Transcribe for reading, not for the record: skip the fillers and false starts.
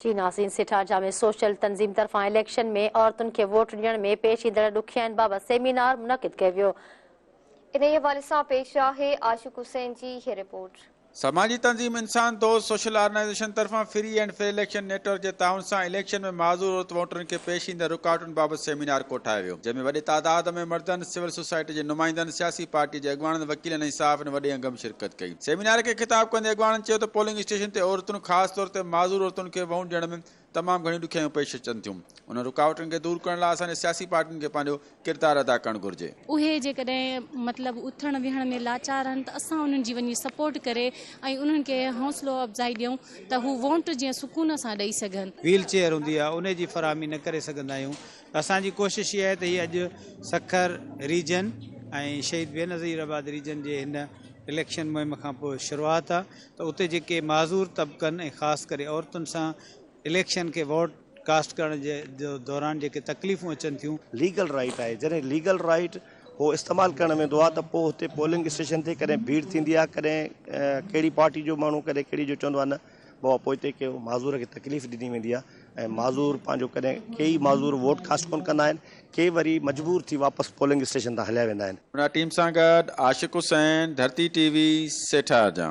جي ناظرين سيٺارجا ۾ سوشل تنظيم طرفان اليڪشن ۾ عورتن کي ووٽ ڏيڻ ۾ پيش ايندڙ ڏکيائين بابت سيمينار منعقد ڪيو ويو. انهيء حوالي سان پيش آهي عاشق حسين جي هي رپورٽ. سماجي تنظيم انسان دوست سوشل آرگنائيزيشن طرفان free and fair election network جي تعاون سان اليڪشن ۾ معذور عورت ووٽرن کي پيش ايندڙ رڪاوٽن بابت سيمينار ڪوٺايو ويو جنهن ۾ وڏي تعداد ۾ مردن، سول سوسائٽي جي نمائندن، سياسي پارٽي جي اڳواڻن، وڪيلن ۽ صحافين وڏي انگ ۾ شرڪت ڪئي. سيمينار کي خطاب ڪندي اڳواڻن چيو ته پولنگ اسٽيشن تي عورتن خاص طور تي معذور عورتن کي ووٽ ڏيڻ ۾ تمام گهڻيون ڏکيائيون پيش اچن ٿيون انهن رڪاوٽن کي دور ڪرڻ لاء اسان جي سياسي پارٽين کي پنهنجو ڪردار ادا ڪرڻ گهرجي. اهي جيڪڏهن مطلب اٿڻ ويهڻ ۾ لاچار آهن ته اسان انهن جي وڃي سپورٽ ڪري ۽ انهن کي حوصلو افزائي ڏيون ته هو ووٽ جيئن سڪون سان ڏئي سگهن. ويل چيئر هوندي آهي انهي جي فراهمي نه ڪري سگهندا آهيون اسان جي ڪوشش اها آهي ته هي اڄ سکر ريجن ۽ شهيد بينظير آباد ريجن جي هن اليڪشن مهم کان پوء شروعات آهي ته اتي جيڪي معذور طبقن ۽ خاص ڪري عورتن سان اليڪشن کي ووٽ ڪاسٽ ڪرڻ جي دوران جيڪي تڪليفون اچن ٿيون. ليگل رائيٽ آهي جڏهن ليگل رائيٽ هو استعمال ڪرڻ ويندو آهي ته پوء هتي پولنگ اسٽيشن تي ڪڏهن ڀيڙ ٿيندي آهي ڪڏهن ڪهڙي پارٽي جو ماڻهو ڪڏهن ڪهڙي جو چوندو آهي نه بابا پوئتي ڪيو معذور کي تڪليف ڏني ويندي آهي ۽ معذور پنهنجو ڪڏهن ڪيئي معذور ووٽ ڪاسٽ ڪونه ڪندا آهن ڪي وري مجبور ٿي واپس پولنگ اسٽيشن تان هليا ويندا آهن. ٽيم سان گڏ عاشق حسين، ڌرتي ٽي وي، سيٺارجا.